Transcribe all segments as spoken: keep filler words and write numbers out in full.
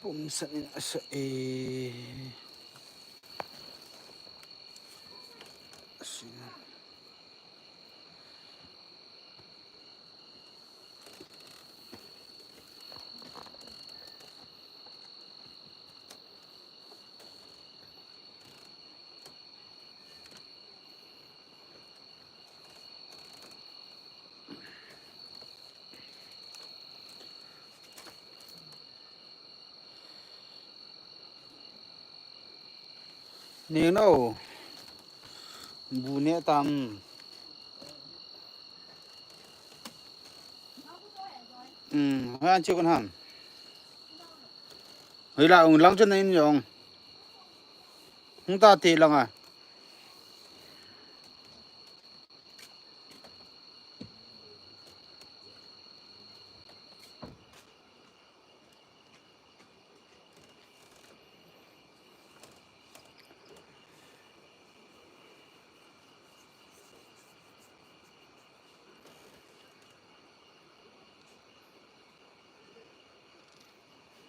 Pumsan in asa e. Asa. Neng no. Bu ne tam. Hmm, han chi kun ham. Hoi la ung lang chun in jong. Hung ta ti lang a.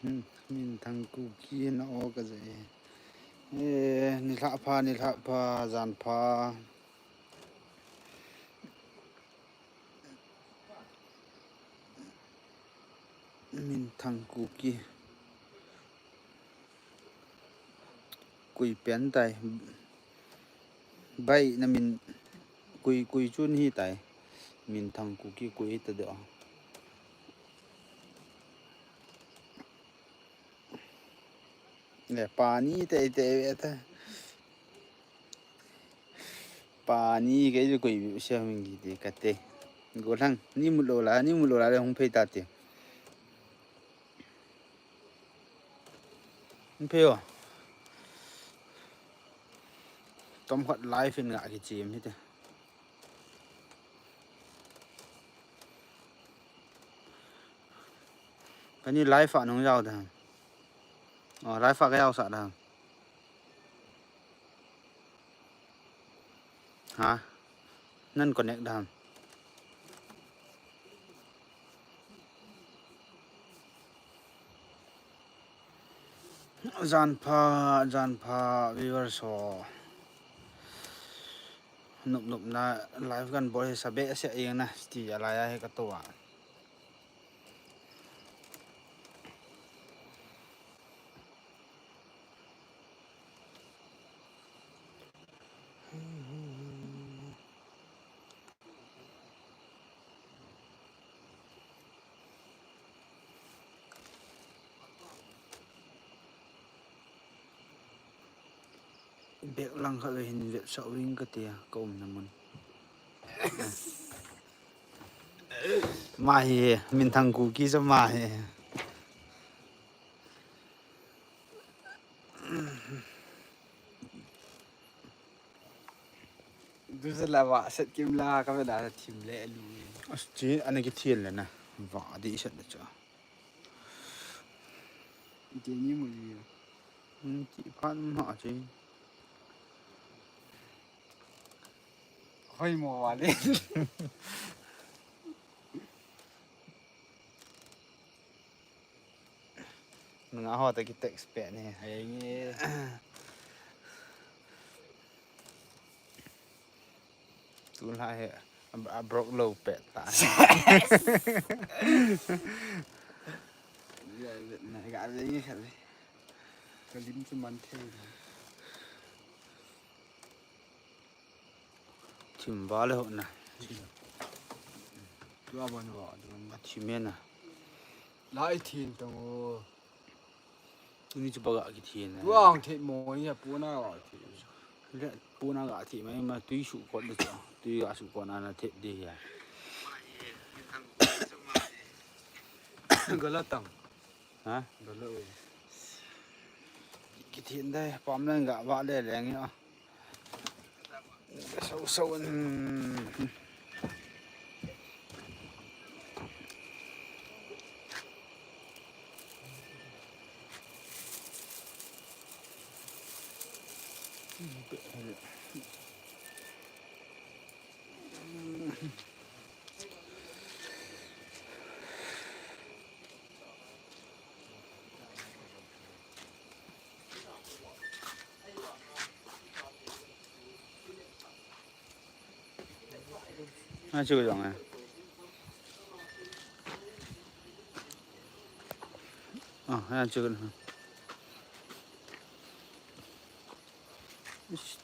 Hmm, Minthang Kuki na o ka je. Eh, nilhah pha, nilhah pha, jan pha. Minthang Kuki. Kui pen tai. Bai na min kui, kui chun hi tai. Minthang Kuki kui ta do. Le pani te te ve ta. Pani ke ju koi bi sia min ki te ka te. Go lang, ni mu lo la, ni mu lo la le hung phei ta te. Hung phei o. Tom khat live in nga ki chim hi te. Kani live a nung jao da. O, live a ka jao sa da. Ha? Nan connect da. Jan pha, jan pha, viewers ho. Nup nup na live kan bol hi sa be se eng na sti ala ya he ka to a. Bek lang khat ve hin vetsah ving ka tia, ka umna mun. Ma hi, Minthang Kuki sa ma hi. Du sa la va set kim la ka ve da thim le lu. As chi ana ki thil le na. Va di set da cha. Iti ni mu li. Hmm, ti phan ma chi. Hoi mo wa le. Nunga ho ta ki text pe ni. Hei ni. Tu la he a, a broke lo pe ta. Ya, na ga le ni kha le. Ka lim chu man thei. Thim va le ho na. Tua ban va, tua ban. Thim e na. Lai thin tong o. Tuni chu baga ki thin na. Tua ang thei mo ni a puna ga thei. Le puna ga thei mai ma tui su kot le chu. Tui ga su kot na na thei de ya. Gala tang. Ha? Gala o. Ki thin dai pam nan ga va le leng ya. Sau sau. Nga chu jong e. Ah, nga chu.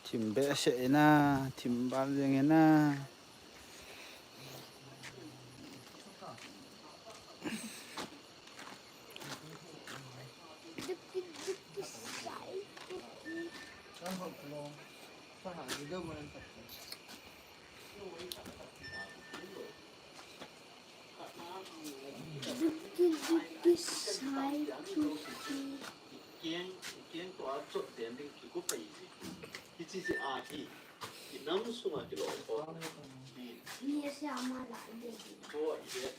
Thim behseh ina, thim bal jeng ina. Duki, duki, sai, duki. Keng, keng to a chot den ding ki ko pai ji. Ki chi chi a hi. Ki nam sunga ki lo ko. Ni se ama la de. Ko i de.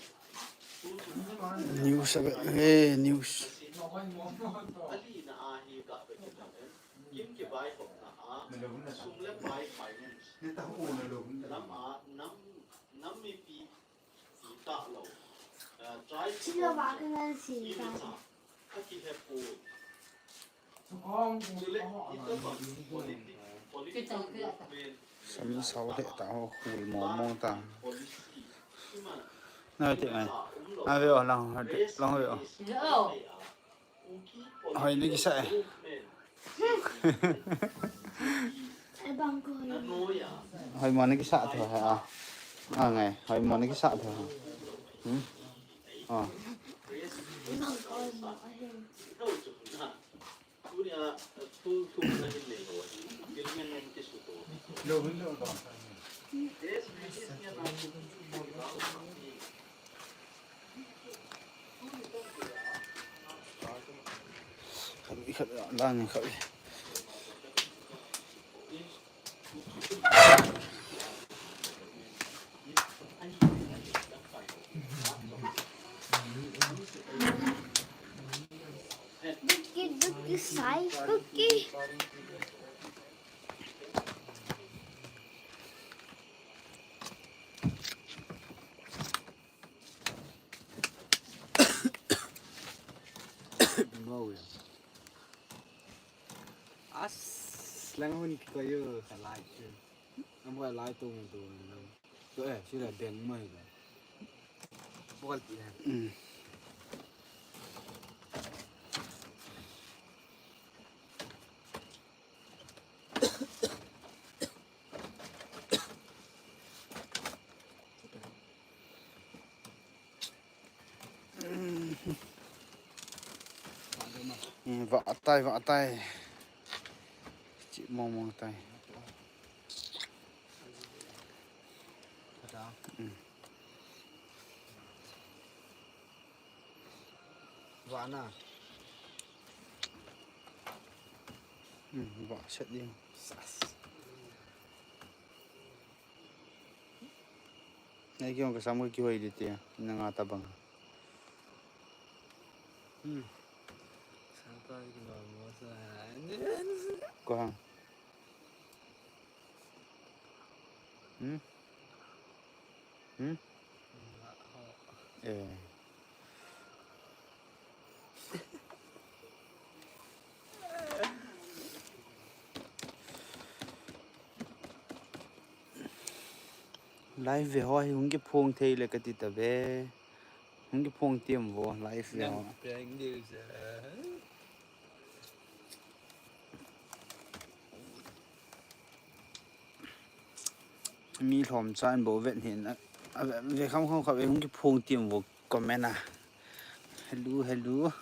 News a ve, eh, news. Ali na a hi ka ve ki ta. Kim ki bai ko na a. Sum le pai finance. Lam a nam, nam mi pi. Chila ba ka ngan si ta. Sam sao le ta ho khul mo mo ta. Na te mai. Na ve o lang, lang ve o. Hoi na kisa e. Hoi mo na kisa tho ha. A ngai, hoi mo na kisa tho ha. Hmm? Oh. Khatvei, khatvei, lang khatvei. Duki, duki, sai, duki. As, lang hun ki ko yo, ka lai chu. Am ko lai tung tung. To e, sila beng mai ka. Bol ti e. Mm. Mm, vah tai, vah tai. Chi mong mong tai. Mm. Vah na. Mm, vah set ding. Sas. Nei kiong ka sam ka kihoi di tia, na nga tabang. Hmm. Sapa ki ba mo sa. Ko hang. Hmm? Hmm? Eh. Live ve ho hi hung kiphong thei le kati ta ve. Hung kiphong tiam vo live ve ho. Mi lhom chan bo vet hin a, a ve, ve kham kham kha ve hung kiphong tiam vo comment a. Hello, hello.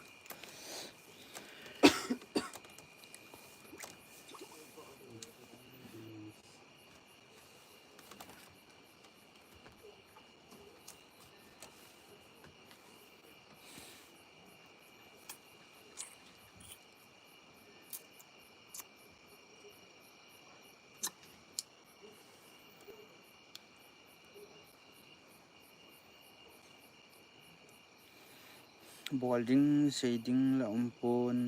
Bol ding, sei ding la um pon.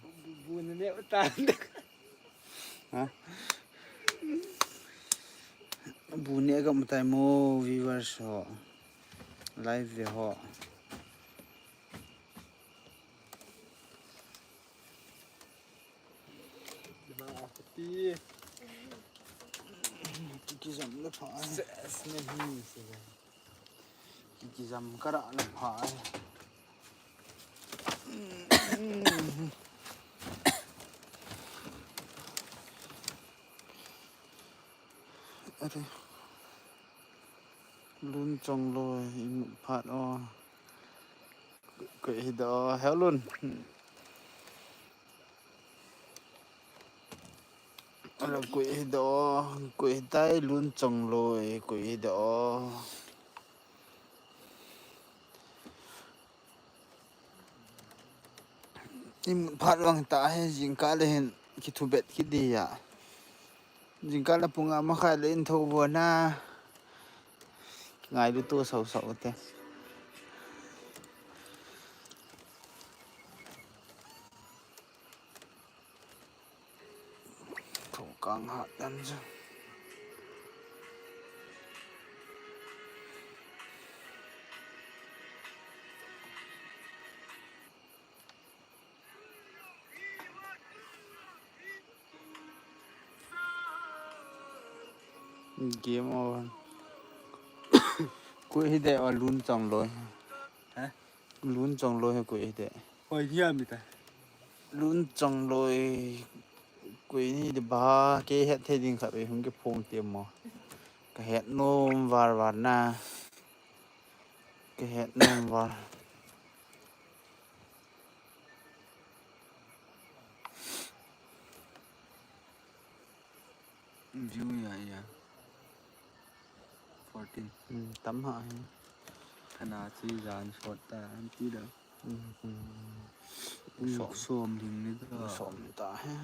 Bu, bu, bu ne ne utan. Ha? Bu ne ka mutai mo viewers ho. Live ve ho. Kijam le pha. Ses, nahi se. Kijam kara le pha. Ate. Lun chong loi, imut phat o. Koi hi do, helun. Ala koi hi do, koi hi tai lun chong loi, koi hi do. Imut phat vang ta hi jingkah le hin kithu bet kit di a. Jingkah le pung nga makhai le in tho vo na. Ngailu tu sau sau te. Thong kang hat dan chu. Game over. Koi hi de a lun chong loi. Hah? Lun chong loi koi hi de. Hoi, hiam ni ta. Lun chong loi. Koi ni de ba, kei het thei ding khat ve hung kiphong ti mo. Ka het nom var var na. Ka het nom var. View ya, ya. Fourteen. Hmm, tam ha hi. Kana chi jan shot ta an ti da. Hmm, hmm. Som ding ni da. Som ta he.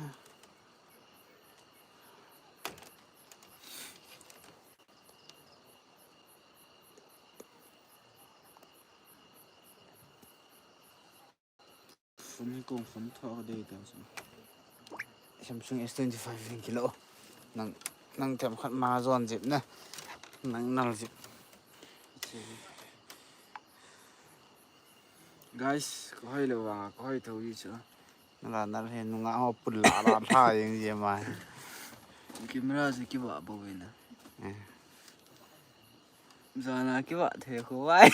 Phone hi kong phone thok dei ta chu. Samsung S twenty-five ding kilo. Nang, nang themkhat ma jon jep na. Nang nal jep. Guys, ka hoi lo vang, ka hoi tho ji chu. Nala nal he nunga ho pul la la tha jeng je ma. Camera se kiva bo ve na. Eh. Jana kiva the khovai.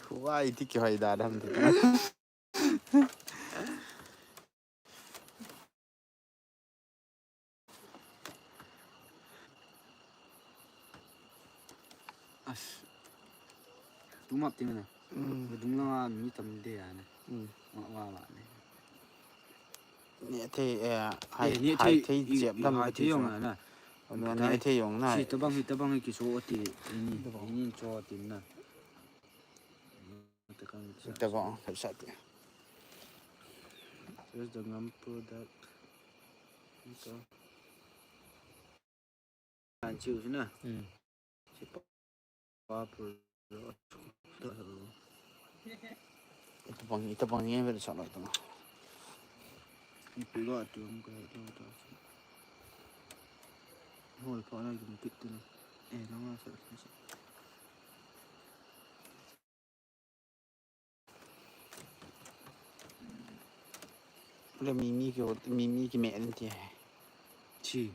Khovai ti kihoi da dam ti. As. Tumap ting na. Mm. Dung langa mi tam de ya na. Mm. Wa, wa, wa ne. Ne thei, eh, hai, eh, ne hai thei, thei i, jep i dam hai ti thei jong na. Na. Anu ne thei jong na. Si tabang, hi tabang hi kiso ti. Ini, tabang. Ini cho ti na. Tabang, hai sa ti. There's the Ngam product. Ito. An chiu sina. Hmm. Si pa, pa product. Ito pang, ito pang ni vel sa lo ito. Ipi lo atu ang kaya lo ito. Hol pa na yung kit na. Eh, lang sa sa. Le mimi ki, mimi ki me en ti hai. Chi.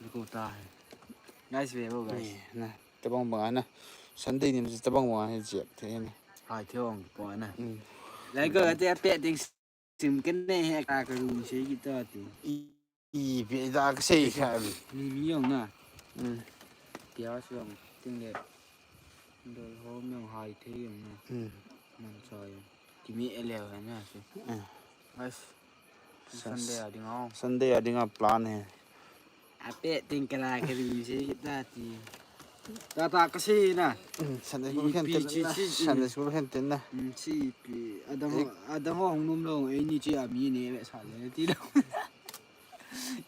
Lako ta hai. Guys, ve bo, guys. Ni, na, tabang bang na. Sunday ni tabang bang hai jep the na. Hai the ong po na. Hmm. Lai ko te pe ting sim ken ne he ka ka room se ki ta ti. I, i, pe da ka sei kha. Ni mi yong na. Hmm. Pia se yong ting le. Dol ho mi yong hai the yong na. Hmm. Man cha yong. Ki mi e le na se. Hmm. Guys. Sunday a ding a. Sunday a ding a plan he. Ape ting kala ka ri se kita ti. Ta ta ka se na. Hmm, Sunday school khen te na. Sunday school khen te na. Hmm, si pi. Adam ho, Adam ho hong nom lo, eh, ni chi a mi ne ve sa le ti lo.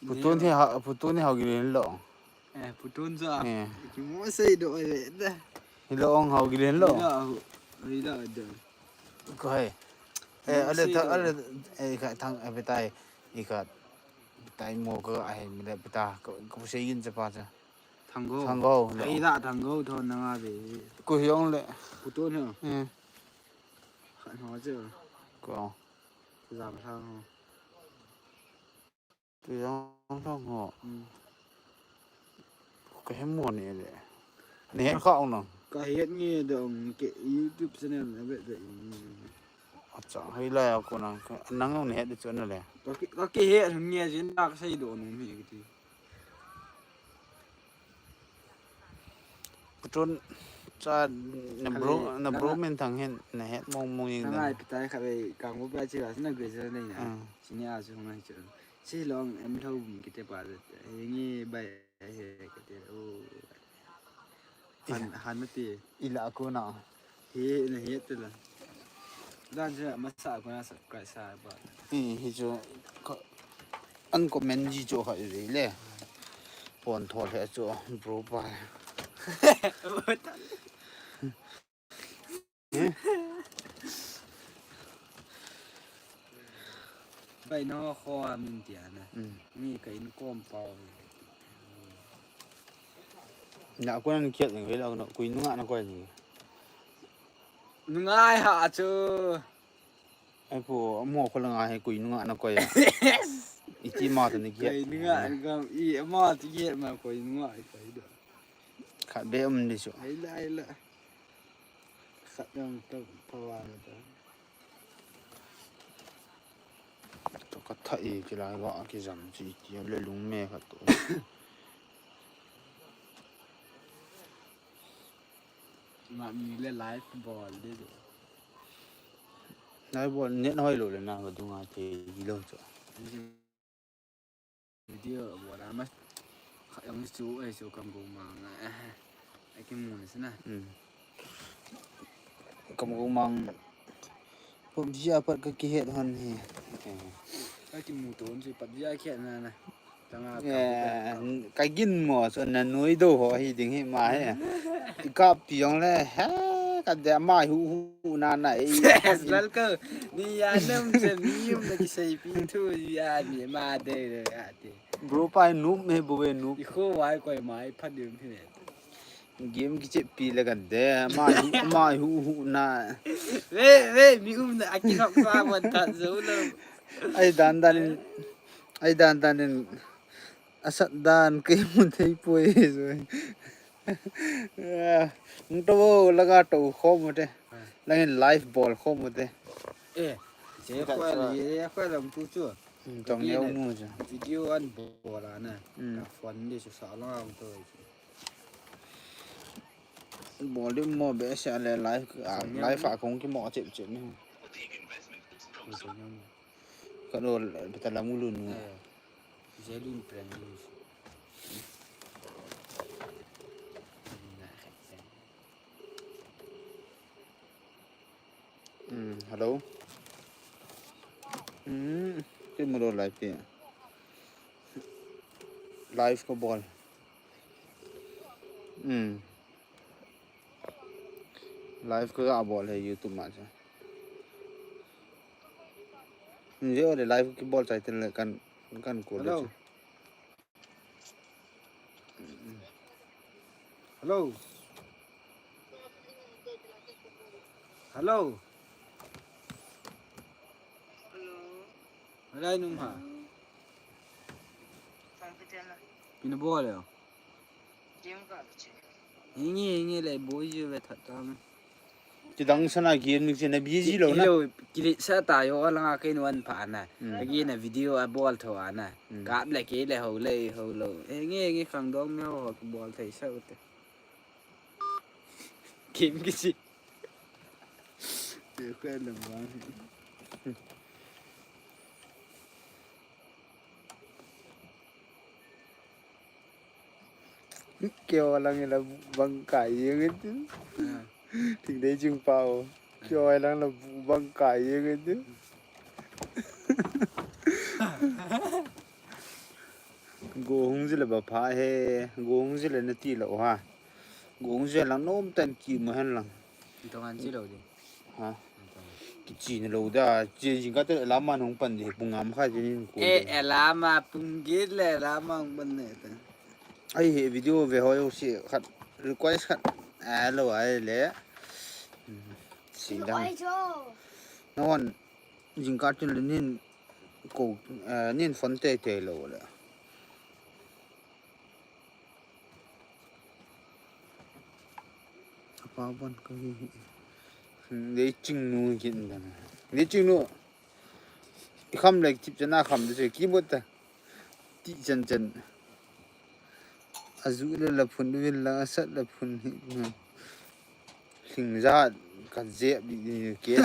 Putun hi ha, putun hi hao gilin lo. Eh, putun sa. Eh. Ki mo sei do e da. Hi lo ong hao gilin lo. Hi lo, hi lo da. Ko hai. Eh, ale ta, ale, eh, ka thang, eh, betai. Ika tai mo ko ai mi le beta ko, ko sei gin cha pa cha. Thang go. Thang go. Ai da thang go tho na nga be. Ko hi ong le. Putun ha. Eh. Khan ho che. Ko. Jam thang ho. Tujang thang ho. Hmm. Ka he mo ni le. Ni he kha ong nang. Ka het nge dong ke YouTube channel na bet da in. Acha, hei la ya ko nang. Nang ong ni het de channel le. Ka ke, ka ke het nge jin da ka sei do nung mi ke ti. Putun cha na bro, na bro men thang hen na het mong mong ing na. Ngai pitai kha ve kang bo pa chi la na gwe sa nei na. Hmm. Sini a chu ngai chu. Si long em thau bum kite pa de. Ngi bai he kite. O. Han, han na ti. Ila ko na. Hi, na hi te la. Dan je masa ko na subscribe sa ba. Hi, hi chu ko an comment ji chu kha ve le. Pon thol he chu bro pa. Bai no kho a min ti a na. Hmm. Mi ka in kom pau. Na ko nan kiat ni ve la ko kui nunga na ko ni. Nunga ha chu. Ai pu, mo ko la nga he kui nunga na ko ya. Iti ma ta ni kiat. Kui nunga na ko i ma ti kiat ma kui nunga ai kai da. Khat be um ni chu. Ai la, ai la. Khat dang ta pa wa na ta. To ka tha e ki lai wa ki jam chi ti le lung me khat to. Ma mi le live bol de. Live bol net hoi lo le na ka dunga te lo chu. Video bol a ma. Kha yang chu ai chu kam go mang a. Ai ki mu na sana. Hmm. Kam go mang. Pop ji a pat ka ki het hon he. Ai ki mu ton chu pat ji a ki het na na. Tanga ka. Ka gin mo chu na noi do ho hi ding hi ma he. I kap pi jong le he ka de mai hu hu na na e. Yes, lal ko. Ni ya nam se mi um na ki sei pi thu ya ni ma de de ya te. Bro pa noob me bo ve noob. I kho wai koi mai phat ding phi ne. Game ki chep pi le kan de. Mai hu, mai hu hu na. Ve ve mi um na aki nok sa wan ta zo lo. Ai dan dan in. Ai dan dan in. Asat dan kei mun thei poi zo. Nung to bo laga to khom mo te. Langin live bol khom mo te. Eh, je khwa le, je khwa lam tu chu. Hmm, tong neo nu chu. Video an bol a na. Hmm. Ka phone de chu sa lang ang to. Bol de mo be sa le live a, live a kong ki mo chep chep ni. Ka do beta la mu lu nu. Eh, je lu ni pren ni. Hmm, hello. Hmm, kei mu lo live pe. Live ko bol. Hmm. Live ko ga bol hai YouTube ma cha. Hmm, je le live ki bol chai tin le kan, kan ko le. Hello. Chu. Hello. Hello. Hello. Hello, nung ha. Pina bol le. Hingi, hingi le bol ju ve that ta me. Ti dang sana game ni na busy lo na. Hello, kili sa ta yo la nga kei nuan pha na. Hmm. Agi na video a bol tho ana. Hmm. Kap le kei le ho le ho lo. Hingi, hingi khang dong me ho bol thei sa u te. Game ki si. Te ko le ma. Keo lang ila bang kai yeng tin. Ah. Thing dei jing pao. Keo lang la bang kai yeng tin. Go hung jile ba pha he, go hung jile na ti lo ha. Go hung jile lang nom tan ki mo hen lang. Tongan ji lo di. Ha? Kichi ni lo da, chi jing ka te lama nong pan di, pung ngam kha jin ko. Eh, eh, lama pung git le, lama nong pan ne ta. Ai he video ve ho yo si khat request khat. A lo ai le. Hmm, si dang. Ai jo. Non jing ka te le nin. Ko, eh, nin phone teitei lou le. Apa bon ka hi hi. Leiching nu hi kin dan. Leiching nu. I kham le tip chana kham de se keyboard ta. Ti chan chan. Azu le la phun vil la sat la phun hi. Lhingjat ka jep di ke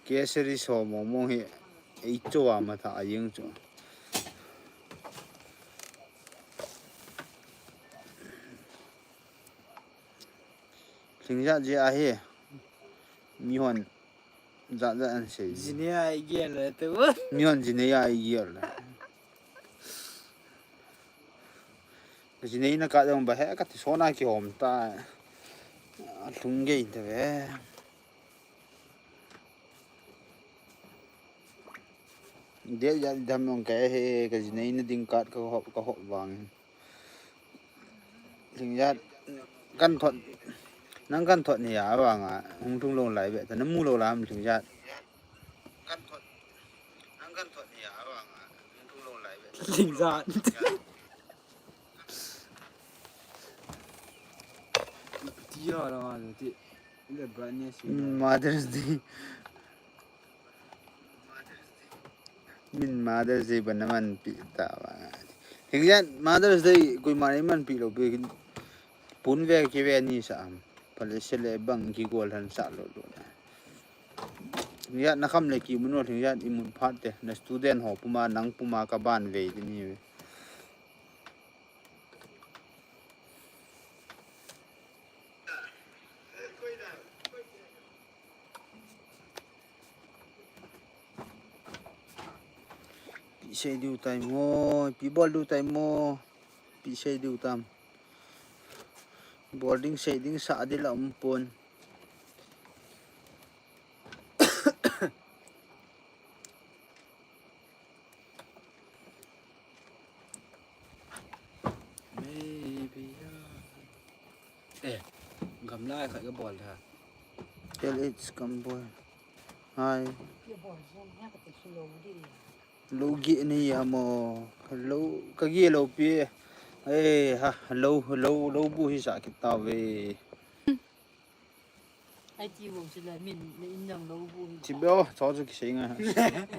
ke seri so mo mo hi. Ei chowa ma tha a yeng chu. Lhingjat je a hi. Mi hon jat jat an sei. Jine a i gel le tu. Mi hon jine a i gel le. Jine na ka dong ba he ka ti sona ki hom ta. Lhung gei ta ve. Dia ya dam nong ka he ka jine na ding kat ka hop ka hop vang. Lhingjat kan thot, nang kan thot ni a vang a, hung thung lo lai ve, ta na mu lo lam lhingjat. Kan thot, nang kan thot ni a vang a, hung thung lo lai ve. Lhingjat. Ti ya la ma ti. Le brightness. Mother's Day. Min Mother's Day ban na man pi ta ba. Hingjat Mother's Day koima nei man pi lo pi. Pun ve ki ve ni sa am. Pale se le bang ki gol han sa lo lo na. Hingjat na kham le ki mun lo hingjat i mun phat te. Na student ho puma nang puma ka ban ve ni ve. Pi sei diu tai mo, pi bol diu tai mo, pi sei diu tam. Bol ding sei ding sa di la um pon. Maybe I- Eh, gamla khat ka bol tha. Tell it's come boy. Hi. Lo gi ni ya mo. Lo ka gi lo pi. Eh, ha, lo lo lo bu hi sa kit ta ve. Ai ti mo sila min na in nang lo bu hi. Ti beo, cho chu ki sei nga.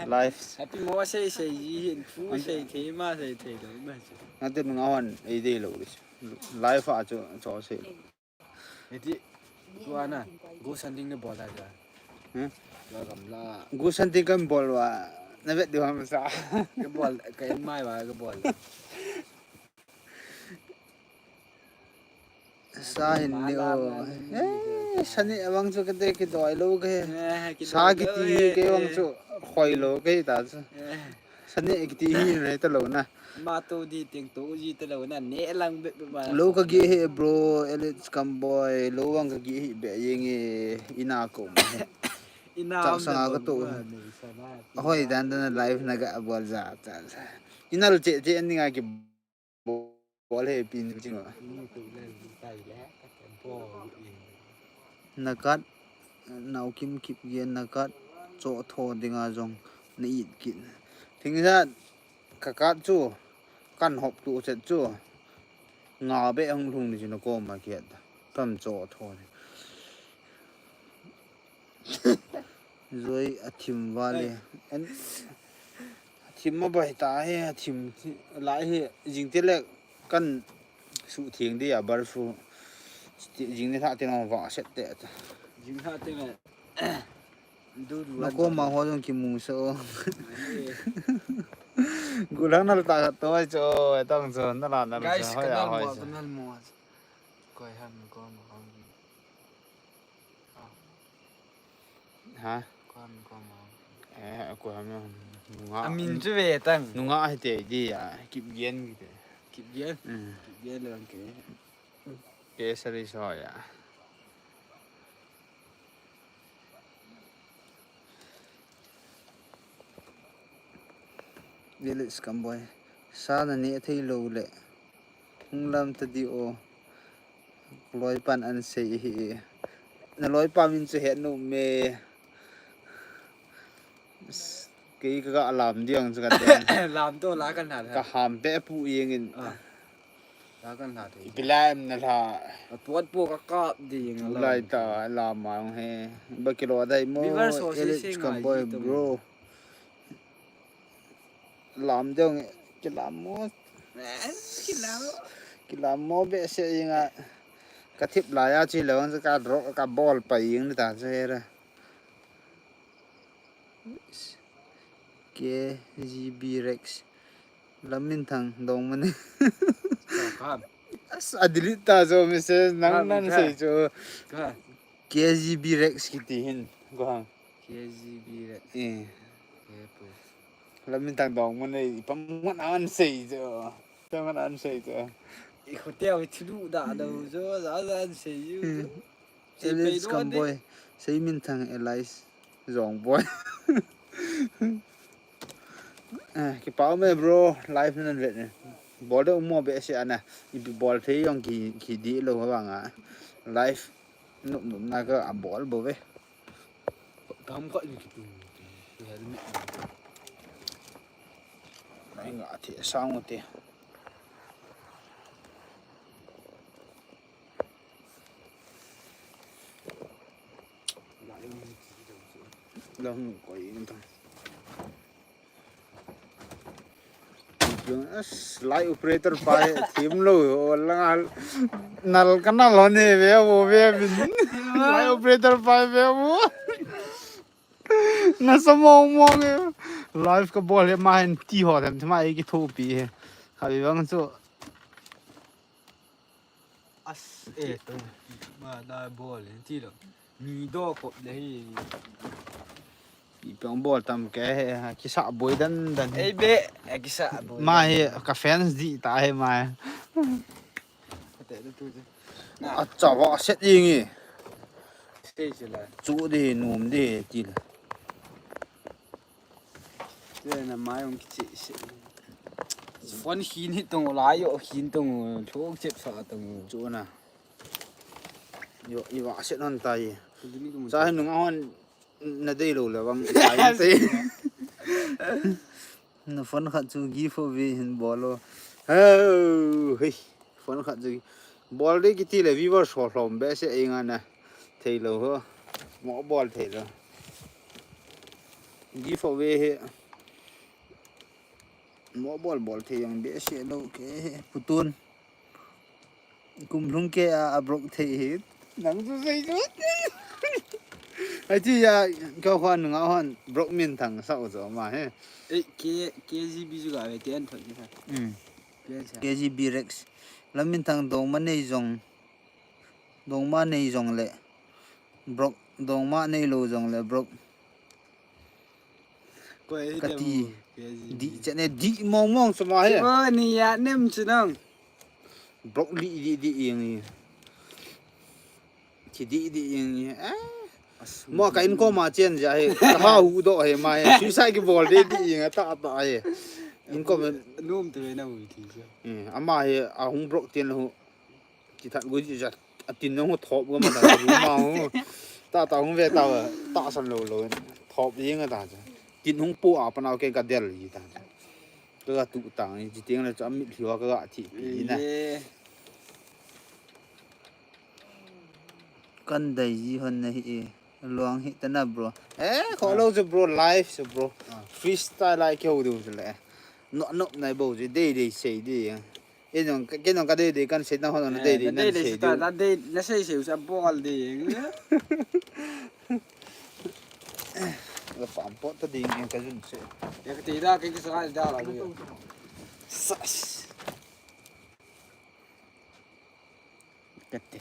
Live. Happy mo sei sei ji hin pu sei thei ma sei thei lo ma. Na te nunga hon ei dei lo. Live a chu cho sei. Eti tu ana go sanding ne bol da ja. Hmm? Ga gamla. Go sanding kan bol wa. Na vet diu ham sa. Ga bol ka in mai wa ga bol. Sa hin ni o. Eh, sani abang chu kate ki doi lo ke. Sa kiti ke bang chu khoi lo ke ta chu. Sani kiti hi ne ta lo na. Ma to di ting to ji ta lo na ne lang be be ba. Lo ka gi he bro, Elite Scum Boy, lo wang ka gi he be yeng e ina ko. Ina chak sanga ka to. Hoi dan dan live na ga bol ja ta. Inal che che ni nga ki bol he pin ching. Nakat nau kim kip gen nakat cho tho dinga jong na it kit. Thing ja ka kat chu kan hop tu chet chu nga be hung lhung ni chu na ko ma kiat tam cho tho ni. Zoi a thim vale. An a thim ma bai ta he a thim lai he jing te le kan su thing di a bar fu. Jing ni tha te no va set te. Jing tha te le. Du du. Na ko ma ho jong ki mu so. Gulang nal ta to ai cho ai tang cho na la na. Guys, hoi a hoi. Koi ham ko ma. Ha? Ko ham ko ma. Eh, ko ham nunga. Amin chu ve tang. Nunga hi te di ya. Kip gen ki te. Kip gen. Mm. Kip gen le ke. Ke sari so ya. Village Scum Boy. Sa na ne thei lo le. Hung lam ta di o. Loi pan an sei hi. Na loi pa min chu he nu me. Kei ka ga lam diang chu ka teng. Lam to la kan ha. Ka ham pe pu yeng in. Ah. La kan ha thei. Ipi lai em na la. A puat po ka kap ding a Lai ta la ma he. Ba kilo dai mo. Viewers ho se Elite se Scum ngai Boy ji to. Bro. Lam diang ki lam mo. Kila. Ki lam mo be se yeng a. Ka thip lai a chi lo ka drop ka bol pa yeng ni ta che ra. K G B Rex. Lam min thang dong mane. Kam. As a delete ta jo message nang Lam nan min sei jo. Ka. K G B Rex kiti hin. Go hang. K G B le. Eh. Ke po. Lam min thang dong mane ipa ngan an sei jo. Ipa ngan an sei jo. I hotel i thulu da do jo za za an sei ju. Elite Scum Boy. Sei min thang Elias Zong Boy. Eh, ki pau me bro, live nan vet ne. Bol de mo be se ana. Ipi bol thei yong ki ki di lo ha nga. Live nup nup na ka a bol bo ve. Tam ka ni ki tu. Helmet. Nai nga thi sang te. Lang ko yin ta. As live operator pa he thim lo lang nal ka nal ho ne ve vo ve bin. Live operator pa ve vo. Na sa mong mong e. Live ka bol he ma hen ti ho them thima e ki thopi he. Ka bi bang chu. As e to. Ma da bol ti lo. Mi do ko le hi. Ipi ong bol tam ke he, kisa boi dan dan he. Ei be, e kisa boi. Ma he, ka fans di ta he ma he. Te tu tu. A chawa set ying e. Sei sei la. Chu di num di ti la. Te na mai ong kichi se. Phone hin hi tong la yo hin tong thok chep sa tong. Chu na. Yo, i wa set hon ta ye. Kudini ko. Sa hin nung a hon na dei lo le bang. Sa hin te. Na phone khat chu giveaway hin bol o. Ho, hei. Phone khat chu bol de kiti le viewers ho hlom be se ei nga na. Thei lo ho. Mo bol thei lo. Giveaway he. Mo bol bol thei jong be se lo ke he. Putun. Kum lhung ke a, a broke thei hi. Nang chu sei chu. Ai ti ya, ka hon nga hon broke min thang sa u zo ma he. Ei, K, K G B ju ga ve te an thot ni ha. Um. Len sa. K G B Rex. Lam min thang dong ma nei jong. Dong ma nei jong le. Broke. Dong ma nei lo jong le broke. Ka ti. Di chane di mong mong chu ma he. Ba ni ya nem chu nang. Broke li di di ing. Chi di di ing. Ah. Mo ka income a chen ja he. Ka ha hu do he ma he. Suicide ki bol de di ing ta ta he. Income Num te na hu ti sa. Eh, ama he a hung broke tin lo. Ki that go ji ja. A tin no thop go ma ta hu ma hu. Ta ta hung ve ta ta san lo lo. Thop ing ta ja. Tin hung pu a pa na ke ka del ji ta ja. Ka ga tu tang ni, chi teng le chu a mit hiu a ka ga thi pi na. Kan dai ji hon na hi e. Luang hi ta na bro. Eh, kho lo chu bro, live chu bro. Freestyle lai keu du chu le. No no nai bo ji dei dei sei di. E nong ke nong ka dei dei kan sei na hon na dei dei na sei di. Na dei na sei sei sa bol di. Ka pam po ta ding ka jun se. Ya ka te da ke sa da la lu. Sas. Ka te.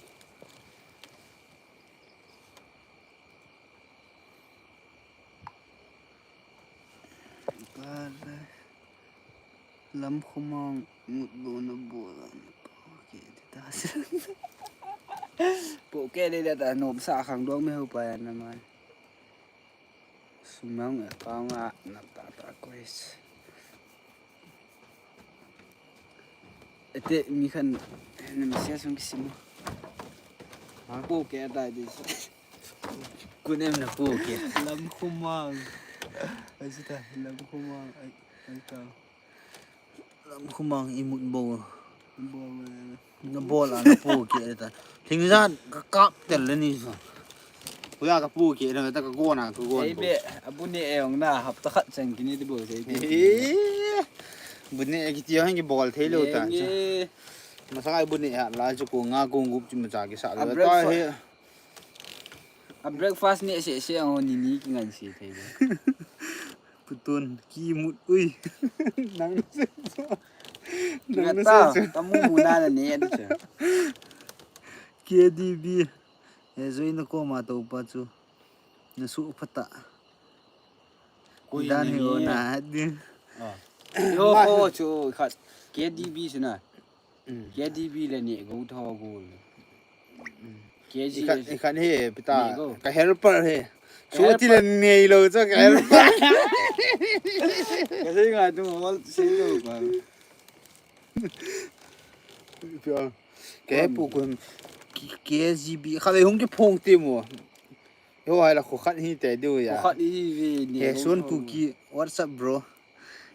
Lam khumang mut bo na bo la na po ke ta. Po ke le da no sa khang dong me ho pa ya na mai. Sumang e pa nga na ta ta ko is. Ete mi khan na mi sia sung kisimo. Ha po ke ta di. Kunem na po ke. Lam khumang. Ai, sita, lam khumang, ai, ai ta. Lam khumang imut bou. Bou, eh. Na bol a na pu ke ta. Thingjan ka kap tel le ni so. Kuya ka pu ke na ta ka gona ka gon. Ei bou. Be, abu ne e ong na hap ta khat chang kini ti bou sei ti. Eh. Bu ne e ki ti hang ki bol thei lo ta. Nge, nge. Masa ngai bu ne ha la chu ko nga ko gup chu ma cha ki sa. A lo ta breakfast. He. A breakfast ne se se ang ni ni ki ngan se thei. Putun, ki mut, ui. Nang na se so. Nang na se so. Tamu mu na na ne, adu che. K D B. E zui na ko ma to pa chu. Na su phata. Koi dan ni hi o ni. Na di. Ah. Yo ho chu khat. K D B chu na. Mm. K D B le ni go tho go. Mm. K G. Ikhat, ikhat he, pita. Ni go. Ka helper he. Ka helper. Suti le ni lo cho ka helper. Kasi nga tu hol si tu pa. Pia. Ke pu kun K G B. Kha le hung ki phong ti mo. Yo, ai la khu khat hi te du ya. Khu khat hi vi ni. He sun ku ki. What's up, bro?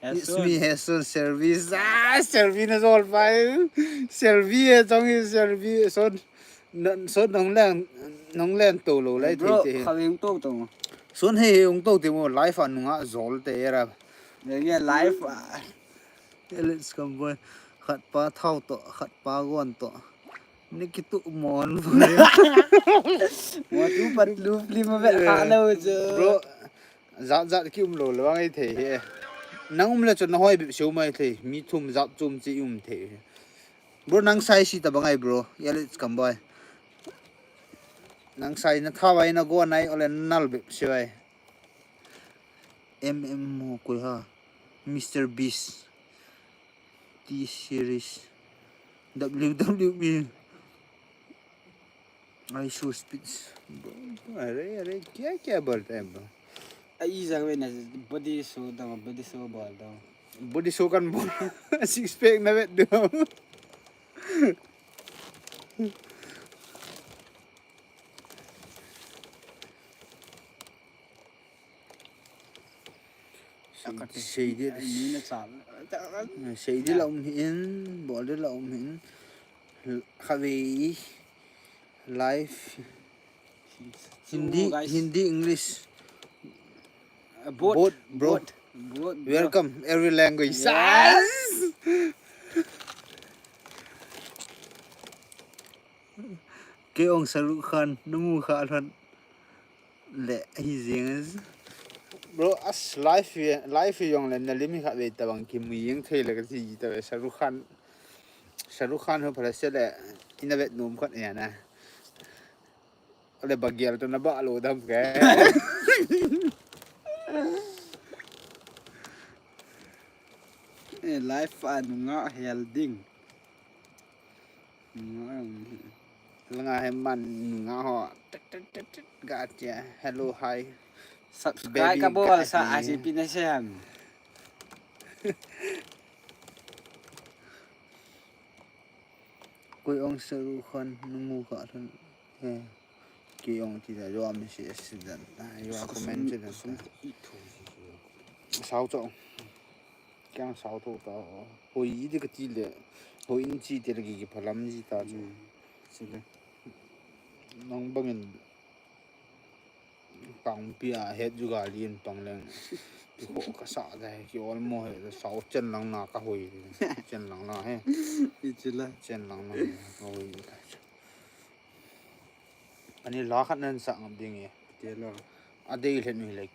It's me, Hesun Service. Ah, Service na zol pai. Service e chong hi Service. Son, son nong leng, nong leng to lo lai thei te. Bro, kha hung to to. Son he hung to te mo live a nunga zol te ra. Nge live a. Let's come boy. Khat pa thau to, khat pa gon to. Ni kitu mon. Mo tu pat lu pli ma ve kha lo je. Bro, zat zat ki um lo lo ngai thei he. Nang um le chun na hoi bip siu mai thei. Mi thum zat chum chi um thei. Bro, nang sai si ta bangai, bro. Ya, let's come boy. Nang sai na tha vai na go nai ole nal bip siu ai. M M mo koi ha. Mister Beast. T-Series, W W E, IShowSpeed. Bro, अरे, अरे, क्या, क्या बोलता है, bro? Ai jang ve na body show da, body show bol da. Body show kan bol. Six pack na vet do. Sei, sei di, sei di la um hin, bol di la um hin. Khatvei live. Hindi, guys. Hindi, English. Uh, both, both, bro. Both, both, bro. Welcome, every language. Yes. Kei ong Shahrukh Khan, namu kha lhon. Le, hi jeng. Bro, as live, live jong le na lim hi khatvei tabang kimu jeng thei le kati ta ve Shahrukh Khan. Shahrukh Khan ho phala se le, ina vet nom khat ya na. Le bagel to na ba lo dam ke. Eh, live a nunga hel ding. Langa he man nunga ho. Tit, tit, tit, tit. Ga tia. Hello, hi. Subscribe baby, ka bol ga sa tia. Asi pina siam. Koi ong Shahrukh Khan namu kha lhon. Eh. Kei ong ti da, yo a message dan. Ah, yo a comment dan. Sao cho. Kyang sao tho ta. Hoi di kati le. Hoi in chi te le ki phalam ji ta cho. Hmm. Sile. Nang bangin kangpi a het ju ga lien pang leng. Ki ho ka sa da he, ki ol mo he, sao chen lang na ka hoi. Chen lang na he. I chi la. Chen lang na ka hoi ta cho. Ani la khat nan sa ngam ding e. Te lo. A dei lhen mi le.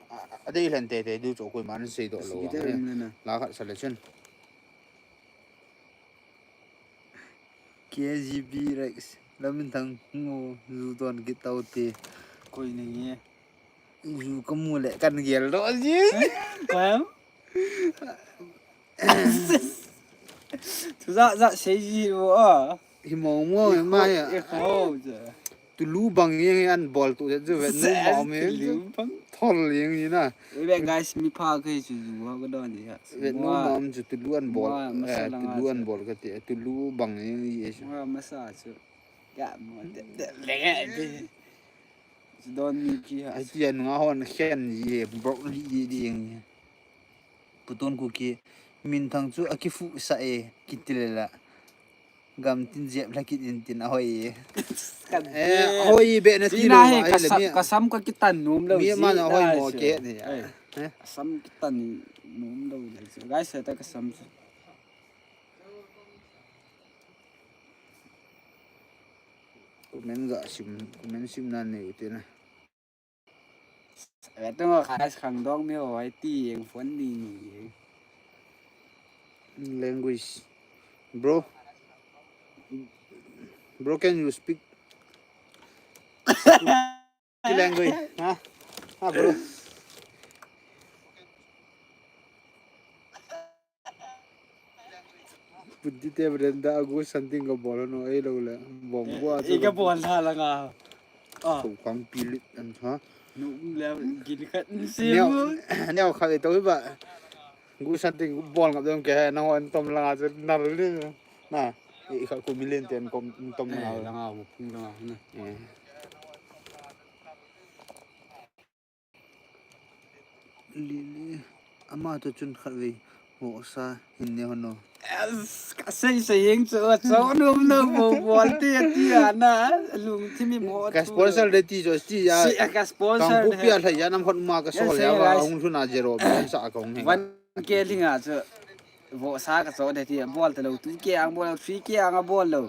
A, a dei lhen te te du cho koi man sei do lo. Sige te rim le na. La khat sa le chun. K G B Rex. Lamin thang ngo zu don ki tau te. Koi ni nge. Zu ka mu le kan gel do ji. Kam? Thu za za sei ji bo a. Hi mo mo ma ya. E kho ja. Tulu bang yang an bol tu je ve nu ma me. Tulu bang. Thol yang ni na. Ve guys, mi pha kai chu ju ha ka don ni ha. Ve nu ma am chu tulu an bol. Ma, eh, masa langa tulu an chu. Bol ka te tulu bang yang ye chu. Ma, masa chu. Ya mo de de le de. Sidon mi ki ha. Ai ti a nunga hon khen ji e, broke li di di eng. Puton Kuki, minthang chu akifu sa e, kiti le la. Gam tin jep la kit in tin ahoi e. Kan Eh, ahoi be na ti Tina lo he, ai le kasam, mi. Kasam ka kitan nom lo Mi ji man ahoi na mo se. Ke ni. Eh. Eh? Kasam kitan nom lo ji. Guys, ta kasam. Comment ga sim, comment sim na ne u te na. Ve tu nga khas khang dong mi ho ai ti eng phone ni ni. Language. Bro. Bro, can you speak? Ki language. Ha? Ha, bro. Put di te brenda agu something ka bol no ei lo le. Bom bua. Ei ka bol tha la nga. Ah. Ko kang pilit an ha. Nu le gil khat ni se Neo, mu. Neo kha to ba. Gu something bol ngap dong ke na hon tom la nga na le. Na. Ei kha ku million ten kom tom la nga. Eh, la nga bu pung la nga na. Eh. Lili, ama to chun khat vei, vohsa hin ne hono. Yes, ka sei sei heng chu, chu num no mo bol ti ti ana, lungthim i mo Ka thu sponsor lo. De ti jo ti ya. Si, ka sponsor Kang pu de. Pia thai ya nam hot ma ka Yes, sol ya yes, wa, yes. Hung thuna zero, ben sa ka hung he. One K linga chu, vohsa ka cho de ti, bol ta lo, two K ang bol lo, three K ang a bol lo.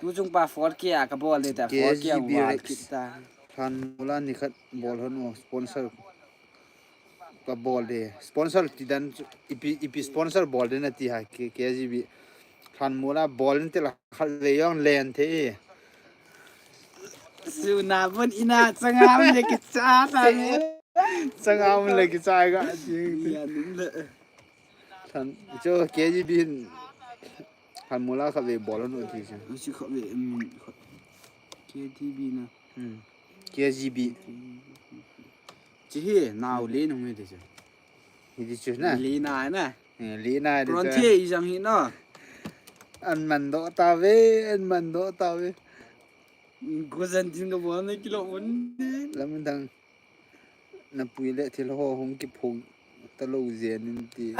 Tu chung pa four K a ka bol de ta, four K ang K G B wal Rex. Kit ta. Than mula ni khat bol hon o sponsor ka bol de. Sponsor ti dan chu ipi, ipi sponsor bol de na ti ha K-, K G B. Than mula bol in te la khat ve yong len the. Su na bon ina changa um le ki cha ta ni. Changa um le ki cha ga. Ya ni le. Than chu K G B hin. Than mula khat ve bol hon o ti chu. Chu khat ve, um, khat. K T B na. Hmm. K G B. Chi hi, nau le nung hi ti chu. Hi ti chu na. Le na na. Eh, le na ti chu. Pronti i jang hi na. An man do ta ve, an man do ta ve. Gozan tin ka bon ne kilo un. Lam dang. Na pui le thil ho hung kiphong ta lo zen in ti.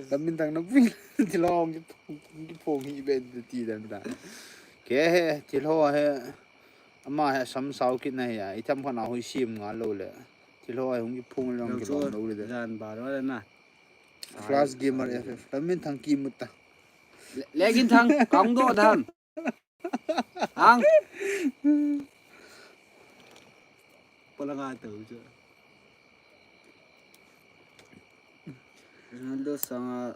Lam min thang na pui le thil ho hung kiphong, hung kiphong hi be ti dan ta. Ke he, thil ho he, ama he sam sao kit na he ya, i tham khat na hoi sim nga lo le. Thil ho he hung kiphong le hung kilom lo le de. Jan ba ro le na. Flash Gamer F F. Lam min thang ki mut ta. Le, le gin thang, kong do dan. Ang. Pala nga tau chu. Ronaldo sanga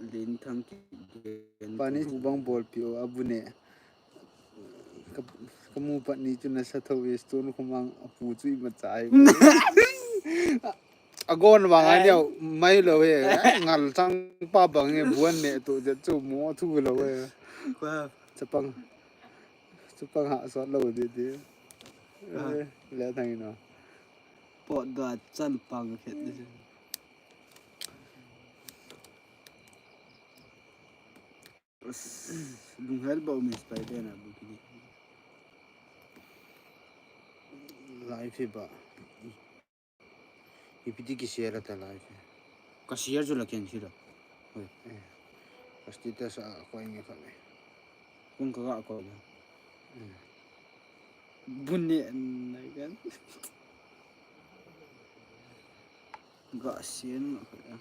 Linthang ki gen. Pani ku bang bol pi o abu ne. Ka, ka mu pat ni chu na sa tho e stone khumang apu chu i ma chai. Agon vang a neo mai lo he. Ngal chang pa bang he buan ne tu je chu mo thu lo he. Kwa. Chapang. Chapang ha sot lo di di. Ah. Eh, le thang ino. Pot da chan pang khet di. Lunghel ba umi Spider na bu kini. Live hi ba. Ipi ti ki share ta live. Ka share chu la ken share. Hoi. Eh. Ka status a ko inge ka me. Kun ka ga ko ya. Eh. Bun ne nai kan. Ga share na ka ya.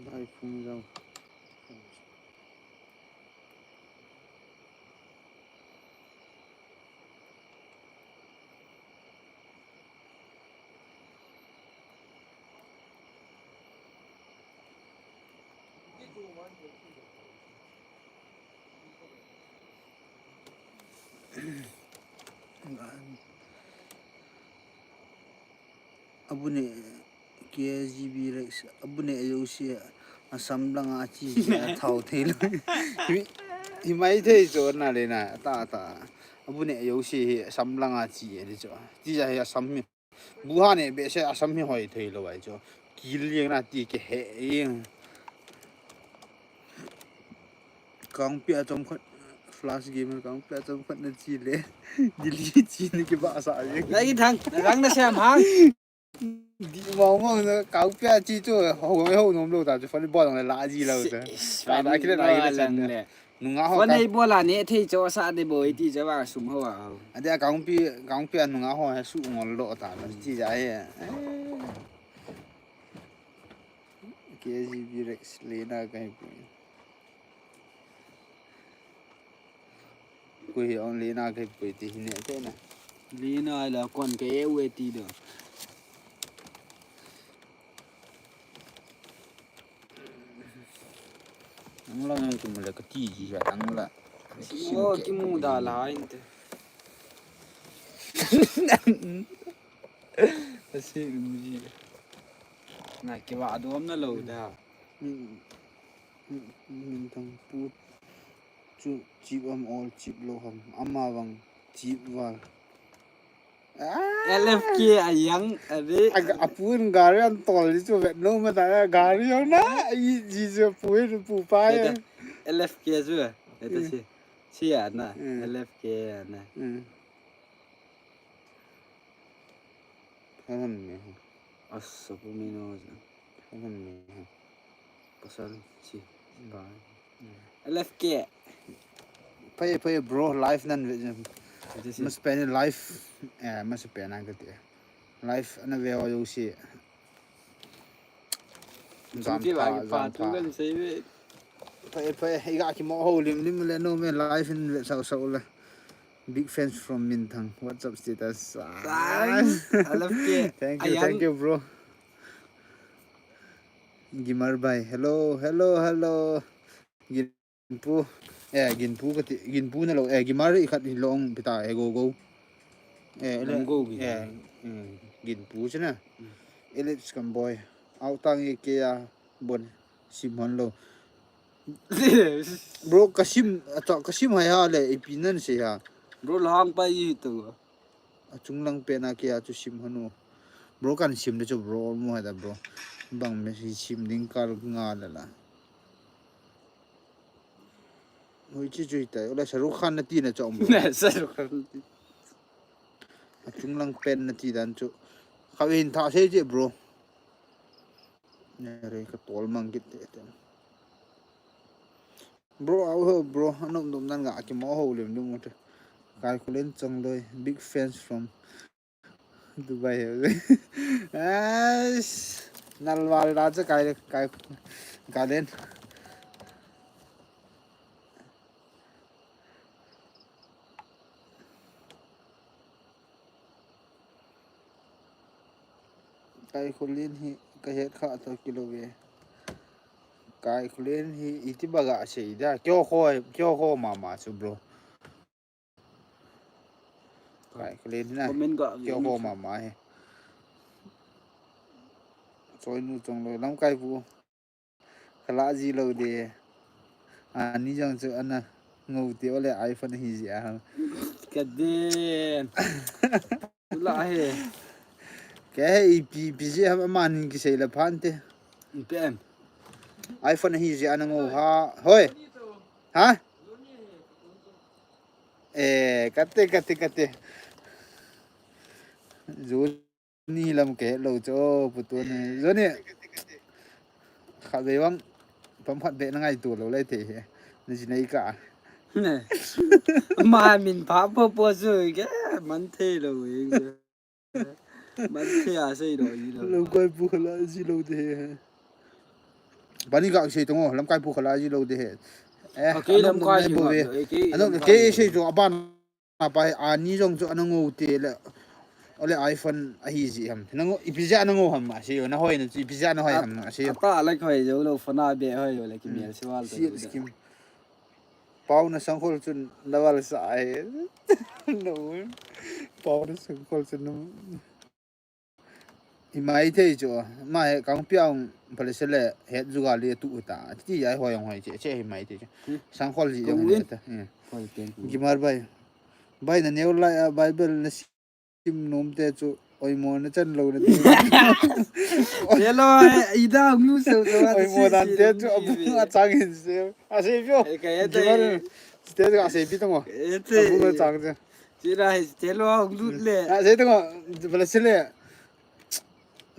Dai phung jong. Abu ne K G B Rex, abu ne ajouse, asam langa chi, chi athao thei lou. Hi, hi mai thei chu na le na, ta, ta. Abu ne ajouse hi asam langa chi e le chu. Ti ja hi asam hi. Bu ha ne behseh asam hi hoi thei lou ai chu. K kil jeng na ti ke he jeng. Kangpia chomkhat, Flash Gamer, Kangpia chomkhat na chi le. Delhi chi ni kibahsah jeng. Lai thang, thang na sem hang. Di mong mong na Kangpia chi chu ho ho nom lou ta chu fan bol le la ji lou ta. Is, ta ta kile ta kile chan. Nunga ho fan ka. Ei bol a ne thei cho sa de boi ti cho ba sum ho a. Ade Kangpi, Kangpia nunga ho he su ngol lo ta la ti ja he. K G B Rex le na ka he. Koi hi only na ke koi ti hi ne te na. Lina la kon ke e we ti do. Ang lang ang kum la ka ti ji ya ang la. Oh, ki mu da la inte. Asi mu ji. Na ki wa do am na lo da. Min, min, min tang pu. Chu chip am ol chip lou ham. Ama vang chip val. Ah! L F K a yang, a ve. A, a pun gari an tol ni chu vet no ma ta gari yo na. I ji chu pun pu pa ya. Kete, L F K chu. Kete si. Si ya na. Mm. L F K ya na. Mm. Kahan me. Asa pu mi no. Kahan me. Pasal si. Ba. L F K. Pay, pay, bro, live nan ve jam. Ati si. Mas pen live, eh, mas pen ang kati. Live ana ve ho yo si. Jam pa, jam pa. Pay, pay, iga ki mo ho lim lim le no me live in ve sao sao le. Big fans from Minthang. What's up, status? Thanks. I love you. Thank you, thank you, bro. Gimar bhai. Hello, hello, hello. Ginpu. Eh, Ginpu kati, Ginpu na lo. Eh, Gimar i khat hi long pita, eh, go, go. Eh, long go, eh, mm, Ginpu chena. Mm. Elite Scam Boy. Autang e ke ya bon. Sim hon lo. Bro, ka sim, acha, ka sim hai ha le, ipi nan se ha. Bro, lahang pa i to. Achung lang pen a kia chu sim hanu. Bro kan sim le chu bro, mo ha da bro. Bang me si sim ding kal nga la la. Hoi chi chu tai. Ola Shahrukh Khan na ti na chong bro. Na Shahrukh Khan. Achung lang pen na ti dan chu. Kha hin tha sei je bro. Ne re ka tol mang kit te te. Bro, au ho, bro, anom nom nan ga ki mo ho lem dum te. Kai Kulen Chongloi, big fans from Dubai. As nalwal da cha kai kai Kalen. Kai Kulen hi ka het kha to kilo ve. Kai Kulen hi iti baga sei da. Kyo ko, kyo ko mama chu bro. Kai Kulen na. Comment ga kyo ko mama he. Choi nu chong lo lam kai bu. Kala ji lo de. Ani jong chu ana ngou te ole iPhone hi ji a. Ka den. Ula he. Ke he ipi, ipi ji ham amanin ki sei la phan te. Pen. iPhone hi ji ana ngou ha. Hoi. Ha? Eh, kate, kate, kate. Juni lam ke lo cho, putu ni. Juni. Kha be wang. Pam khat be na ngai tu lo lai te he. Ni ji nei ka. Ne. Ma min pa po po su ke man the lo e. Ban thei a sei lo ji lo. Lamkai pu khala ji lo de he. Bani ga sei tong o, lamkai pu khala ji lo de he. Eh, a kei lamkai ji bo ve. Ano kei sei jo aban pa ani jong jo ana ngou te le. Ole iPhone ahi ji ham. Na ngou ipi ja na ngou ham ma sei na hoi na ipi ja na hoi ham ma sei. Ata la hoi jo lo phone a be hoi jo le ki mel se wal. Si skim. Pau na sangkhol chun na val sa ai. No. Pau na sangkhol chun na. Hi mai thei chu. Ma he kang piang pale se le het juga le tu ta. Ti ai hoi hoi che che hi mai thei chu. Hmm. Sangkhol ji jong ta. Hmm. Hoi pen ku. Gimar bai. Bai na neo lai a Bible na sim nom te chu Oimo na chan lou na ti. Hello, ida hung lu seu seu. Oimo dan te chu abu a chang hin seu. A sei pio. Ka ya te. Jimar te chu a sei pi tongo. Abu a chang chu. Chira hi te lo hung lut le. A sei tongo. Bala sile.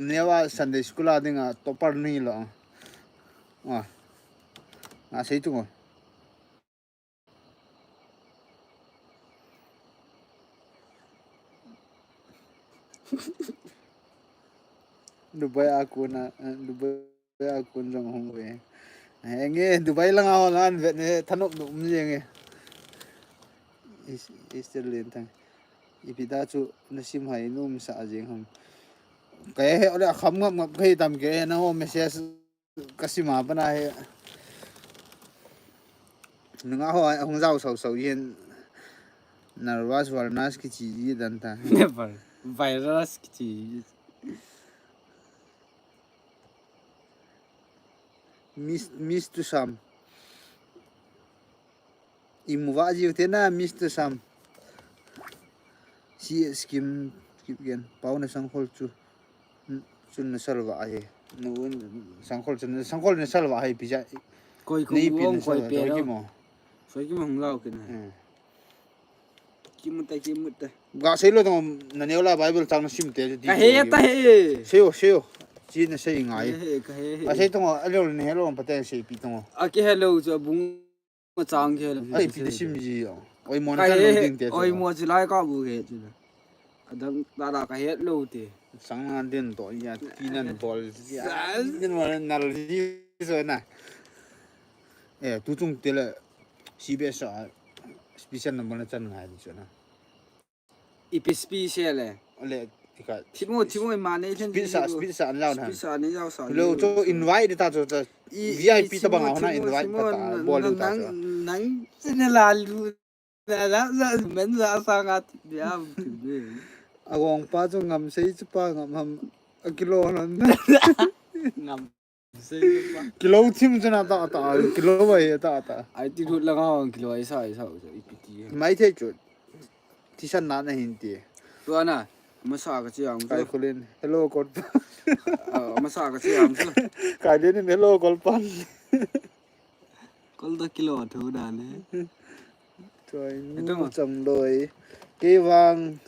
Newa Sunday school a dinga topper ni lo. A. A sei tongo. Dubai a kona, Dubai a kon jong hung ve. Enge Dubai langa hon an vet ne thanop nu um jenge. Is is still len thang. Ipi da chu na sim hai num sa jeng ham. Ka he ole kham ngap ngap kai tam ke na ho message ka sim a pana he. Nunga ho hung jao sau sau yen. Nervous virus kichi ji dan ta. Never. Virus kichi. Miss miss to some. Imu va jiu te na miss to some. Si skim kip gen. Pau na sangkhol chu. Chun na salva ahi. Nu sangkhol chun sangkhol na salva ahi pija. Koi ko mu koi pe lo. Kimo. Soi kimo hung lau kina. Kimuta kimuta. Ga sei lo tong na neo la Bible chang na sim te. Ka he ta he. Seo seo. Chi na sei ngai. Ka he he. A sei tong a lo ne hello pa te sei pi tong. A ki hello chu bung. Machang ke la. Ai, pi de sim ji. Oi, mo na kan lo ding te. Oi, mo ji lai ka bu ke ji. Adam da da ka het lo te. Sang nan den to ya, ti nan bol ya. Din mo na lo ji so na. Eh, tu chung te le C B S a special number na chan ngai ji so na. Ipi speech le. Le, ika. Thimo, thimo, ima nei then. Speech sa, speech sa an lau na. Speech sa ni lau sa. Lo chu invite ta chu ta. V I P ta bang na invite ta ta. Bol ta chu. Nang, nang, sine la lu. La, la, la, men la sa ngat. Ya. Agong pa chu ngam sei chu pa ngam ham. Akilo nan. Ngam. Kilo thim chu na ta ta, kilo vai ta ta. Ai ti lut la nga kilo ai sa ai sa chu ipi ti. Mai thei chu. Ti san na na hin ti. Tu ana, masa ka chi ang chu. Kai khulin. Hello, Kolpan. Ah, masa ka chi ang chu. Kai din hello, Kolpan. Kol da kilo thu da ne. Choi nu chang loi. Kei vang.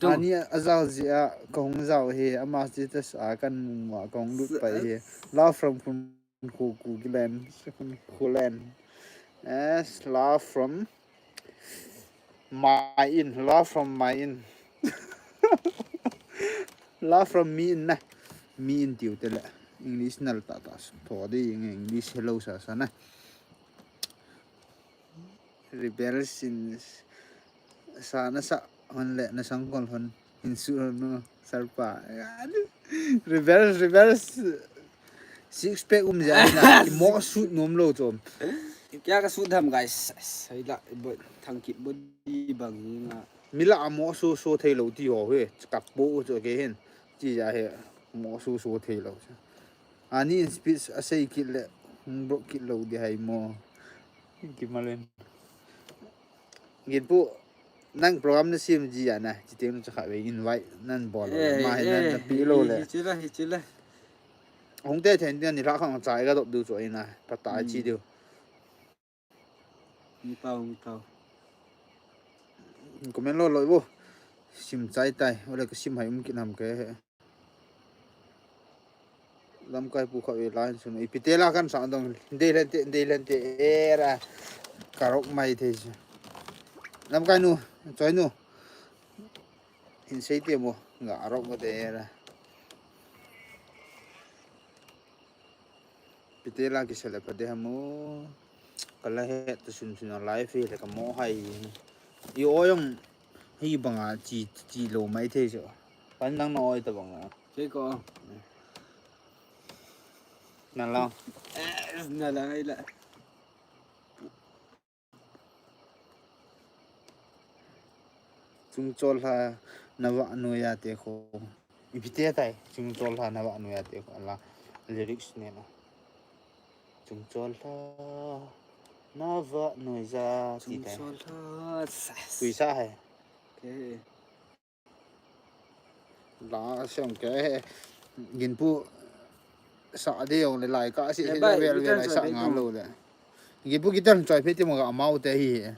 Ani a jao ji a ka hung jao hi ama status a kan mu a ka hung lut pai hi. Love from Khun Khu Khu Gilen. Khun Khu Len. Yes, love from my in. Love from my in. Love from me in na. Me in tiu te le. English nal ta ta. Tho de English hello sa sa na. Rebels in sa na sa hon le na sangkol hon in su hon no sarpa. Rebels, rebels. Six pack um ja na. Mo su nom lo chom. Kya ka su dham guys. Sai la bo thang kit bo di bang nga. Mila mo su su thei lo ti ho he. Kap bo chu ke hin. Ti ja he. Mo su su thei lo. Ani in speech a sei kit le. Bro kit lo di hai mo. Kimalen. Gin pu nang program na sim ji ya na, chi teng cha kha ve invite nan bol lo, eh, ma hi nan na pi lo le. Hi chi la, hi chi la. Hung te then dia ni ra khang chai ga dop du chu ina, pa ta chi diu. Ni pau, ni pau. Comment lo lo bo. Sim chai tai, ole ka sim hai um kit nam ke he. Lamkai pu kha ve lai sun. Ipi te la kan sa dong. Dei len te, dei len te. Era. Karok mai thei si. Lamkai nu. Choi nu. Hin sei te mo. Nga arok mo te era. Ipi te la ki sele pa de hamo. Kala he ta sun sun a life he le ka mo hai. I o yong. Hi banga chi, chi lo mai thei chu. Pan nang na oi ta banga. Kei ko. Na la. Eh, na la ai la. Chung chol ha na va no ya te ko. Ipi te tai. Chung chol ha na va no ya te ko. La lyrics ne na. Chung chol ha na va no ya ti tai. Chung chol ha. Tui sa hai. Kei. La siam ke. Ginpu sa de jong le lai ka si he bai, vel vel lai sa ngal lo le. Ginpu guitar choi phe ti mo ga amau te hi.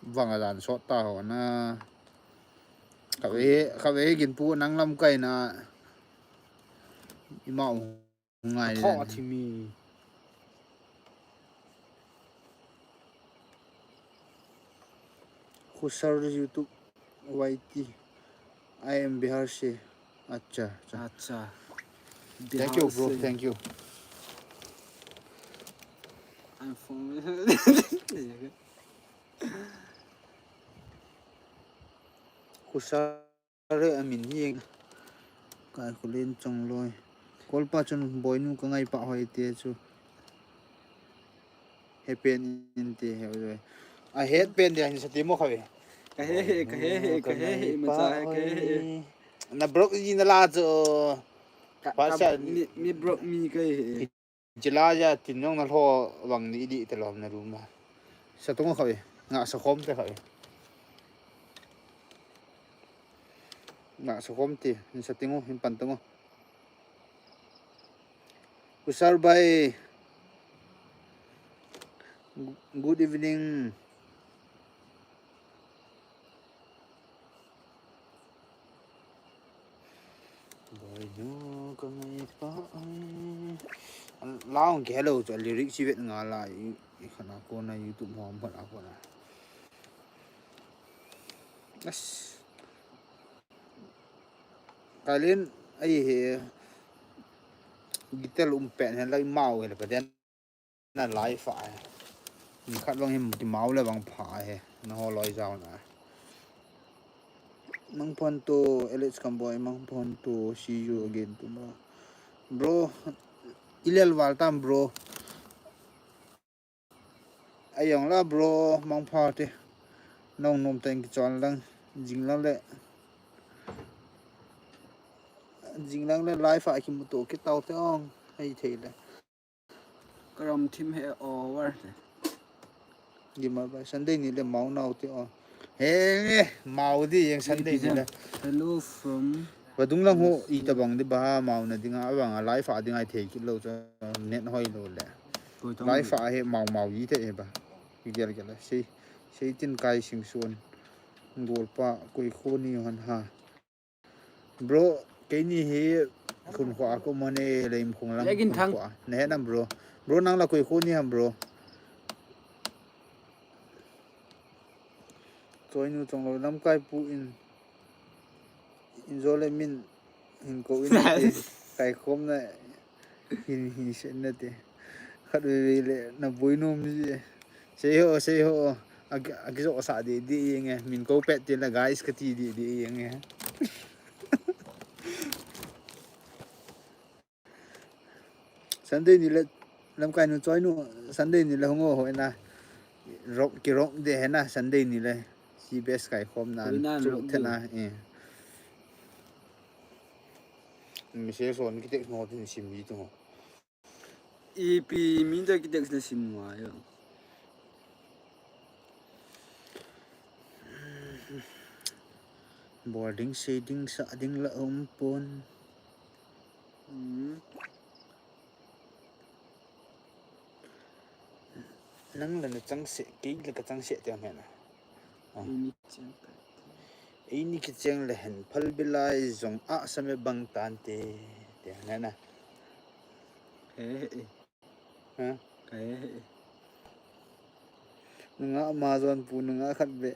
Vang a dan sot ta ho na. Kave, kave Ginpu nang lamkai na. Imau ngai. Tho thi mi. Khusar YouTube Y T. I am Bihar se. Acha, acha. Acha. Thank you, bro. Thank you. I'm from Khusar. Are amin hi. Kai Khulen Chongloi. Kolpa chun boinu ka ngai pa hoi te chu. He pen in te he oi. A het pen dia hin sa ti mo kha ve. Ka he he, ka he he, ka he he, ma cha he, ka he he. Na broke ji na la chu. Ka, pa ka, sa ni, ni broke mi ka he. Jila ja tin jong na lho vang ni di te lom na room a. Sa tung kha ve. Nga sa khom te kha ve. Nga sa khom te, ni sa tingu, hin pan tingu. Usar bhai. Good evening. Boinu ka ngai pa ai. Laung ke hello chu lyric chi vet nga la i, i khana kona YouTube hom khana kona. As. Kalin ai he. Gitel um pen he lai mau he pa den. Na live a he. Ni khat bang him ki mau le bang pha he. Na ho loi jao na. Nang phone to Alex Kamboi, nang phone to see you again tomorrow. Bro, ilel val tam bro. Ayong la bro, mang pha te. Nong nom teng ki chon lang. Jing lang le. Jing lang le live a ki mu to ki tau te ong. Hei thei le. Karam thim he over. Gima ba Sunday ni le mau nau te o. He, mau di yang Sunday ni le. Hello from. Vadung lang ho i ta bang di ba mau na dinga bang a live a dinga thei kit lo cha net hoi lo le. Live a he mau mau i te he ba. Ki gel gel sei sei tin kai sing suon. Golpa koi kho ni han ha. Bro, keini hi khun khua ko mane leim khung lang. Legin khun thang. Khua. Na he nam bro. Bro nang la koi kho ni ham bro. Choi nu chong lo lam kai pu in. In zo le min hin ko in. Kai khom na. Hin, hin sen na te. Khat vei vei le na boi nom ji. Sei ho, sei ho. A ki, a ki zo sa di, di yeng e. Min ko pet ti la guys ka ti di, di yeng e. Sunday ni le, lam kai nu choi nu, Sunday ni le hong o ho na. Rock ki rock de he na, Sunday ni le. Si best kai khom na. Chu the na, eh. Mi se son ki tek no tin sim ji tu. Ipi min ja ki text na sim ngai yo. Boarding sei ding sa ding la um pon. Hmm. Nang la na chang se, kei la ka chang se te am he na. Ah. Eini kicheng le hen phal bilai jong a same bang tante. Te na na. He he. Ha? He he. Nunga Amazon pu nunga khat be.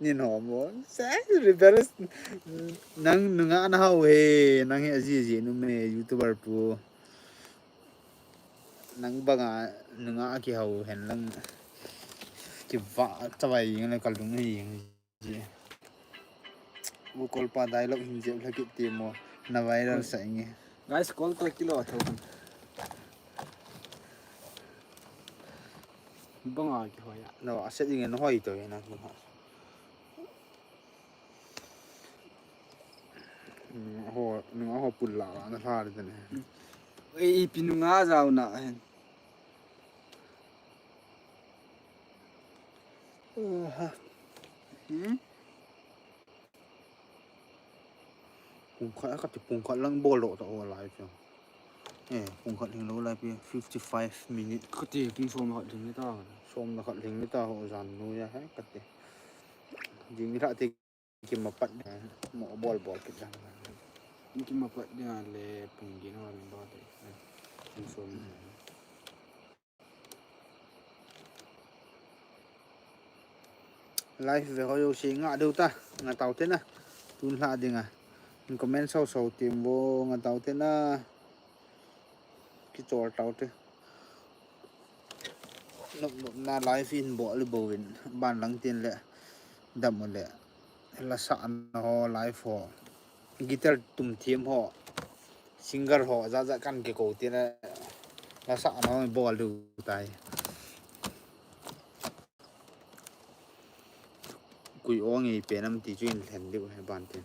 Nin ho mo. Sa rebels. Nang nunga na hau he. Nang he aji ji nu me YouTuber pu. Nang banga nunga kihau hen lang. Kiva chawai jing le kalung hi jing. Ji. U Kolpa dialogue hin jep lha kit ti mo na viral sa inge. Guys, call to kilo tho. Banga kihoi a. No, a set inge no hoi to na. Ho, nunga ho pul la, la, na hla de ne. Ei, ipi nunga jao na hen. Aha. Hmm? Pung khat, kati pung khat lang bol doh ta o live chu. Eh, pung khat lhing lou live pi fifty five minute. Kati pung som khat lhing ta. Som khat lhing ta ho jan nu ya hai kati. Jing ni kha ti kimapat mo bol bol kit da. Kimapat dia le pung din ho ni ba te. Pung som. Live ve ho jouse nga deu ta, nga tau te na. Tun lha dinga. Comment sau sau tim vo nga tau te na. Kichol tau te. Nop nop na live in bol le bol in ban lang tin le. Dam le. La sa na ho live ho. Guitar tum thiem ho, singer ho, ja ja kan ke ko ti na, la sa na ho bol du tai. Kui ong ei pe nam ti chu in thlen deu he ban tin.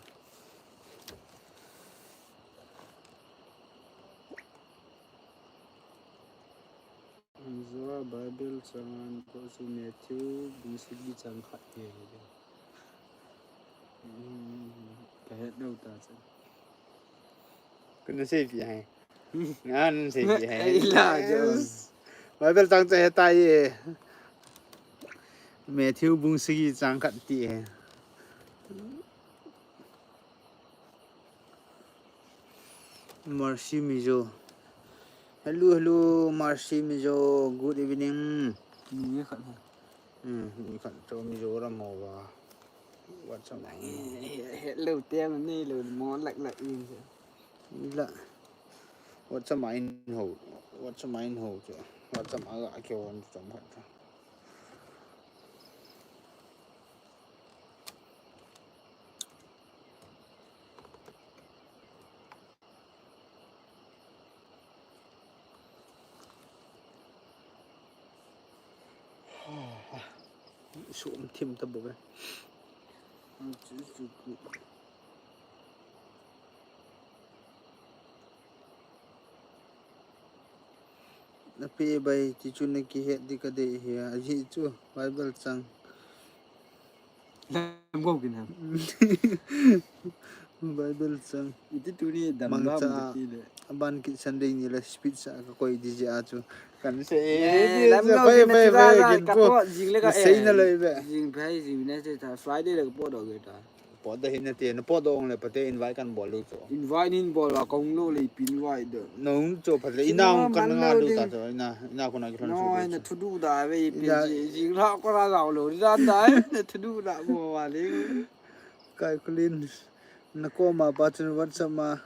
Joa Bible chang ko chu Matthew bung sagi chang khat ni. Ka het lou ta chu. Kun sei pi hai. Ngan sei pi hai. Ei la jo. Bible chang cha he ta ye. Matthew bung sagi chang khat ti he. Mercy Mizo. Hello, hello, Mercy Mizo. Good evening. Ni khat ha. Hmm, ni khat to Mizoram ho ba. What some I hello, tem ni lo mo lak lak in. Ni la. What some I know. What some I know. What some I got killed on some khat. Sum thim ta bou ve. Na pe bai ti chu na kihet di ka dei hi a, aji chu Bible chang. Lam go kin ham. Bible chang. Iti tuni dam dam ti le. Aban kit Sunday ni la speech sa ka koi di ji a chu. Kan se. Lam go kin na chu la ka pot jing le ka. Sei na loi be. Jing bai jing na che ta Friday le ka pot do ge ta. Pot da hin na te na pot do ong le pate invite kan bol lu chu. Invite hin bol la kong lo le pi invite do. Nong chu phat le ina ong kan nga lu ta chu ina ina ko na ki lon chu. No na thudu da ve pi jing la ko la lo da da na thudu da mo wa le. Kai Kulin, na koma pa chun WhatsApp ma.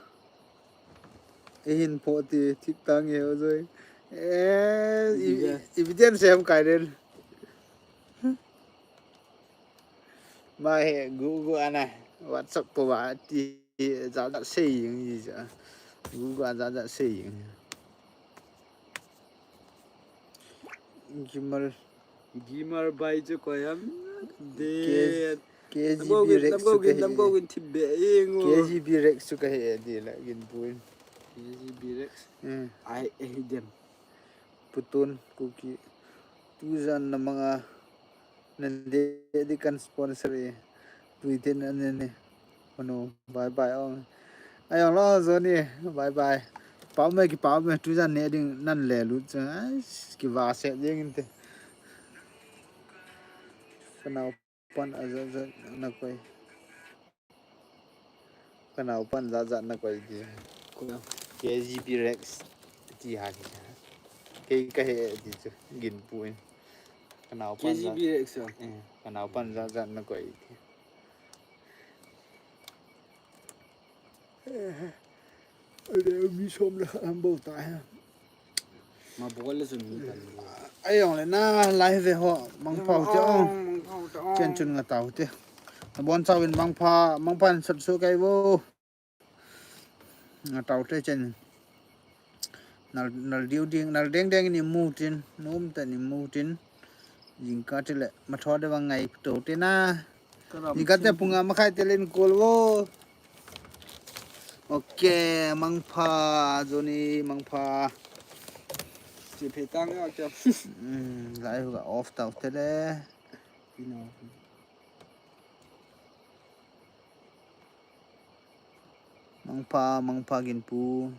Eihin pho ti thip tang e o joi. Eh, evidence em kai den. Ma he gu gu ana WhatsApp po ba ti ja ja sei ying ji ja. Gu gu ja ja sei ying. Gimal. Gimal bai chu koi ham. De. K G B Rex chu ka he. K G B Rex chu ka he di la gin puin. K G B Rex. Hmm. Ai eh dem. Putun Kuki. Tujan na manga. Nande di kan sponsor e. Tui tin ane ne. Mano, bye bye ong. Ai ong lo Johnny, bye bye. Pau me ki pau me tujan ne ding nan le lu cha. Ai, ki va se ding inte. Kanau pan aja ja na koi. Kanau pan ja ja na koi di. Ko K G B Rex ti ha ki. Kei ka he di chu gin puin. Kanau pan K G B Rex. Eh, kanau pan ja ja na koi di. Eh, mi som le khat ham bou ta he. Ma bol le sun mi kan. Ai ong le na live ve ho mangpha u te ong. Mangpha u te ong. Chen chun nga tau te. Na bon chau in mangpha, mangpha in sat su kai vo. Nga tau te chen. Nal, nal diu ding, nal deng deng ni mu tin, num ta ni mu tin. Jingkah ti le, ma tho de vang ngai to te na. Jingkah te pung nga makhai te len kol vo. Ok, mangpha, Johnny, mangpha. Chi phe tang ya kya? Hmm, lai hu ga off tau te le. Pino. Mangpha, mangpha Ginpu.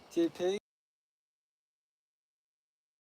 Che thei.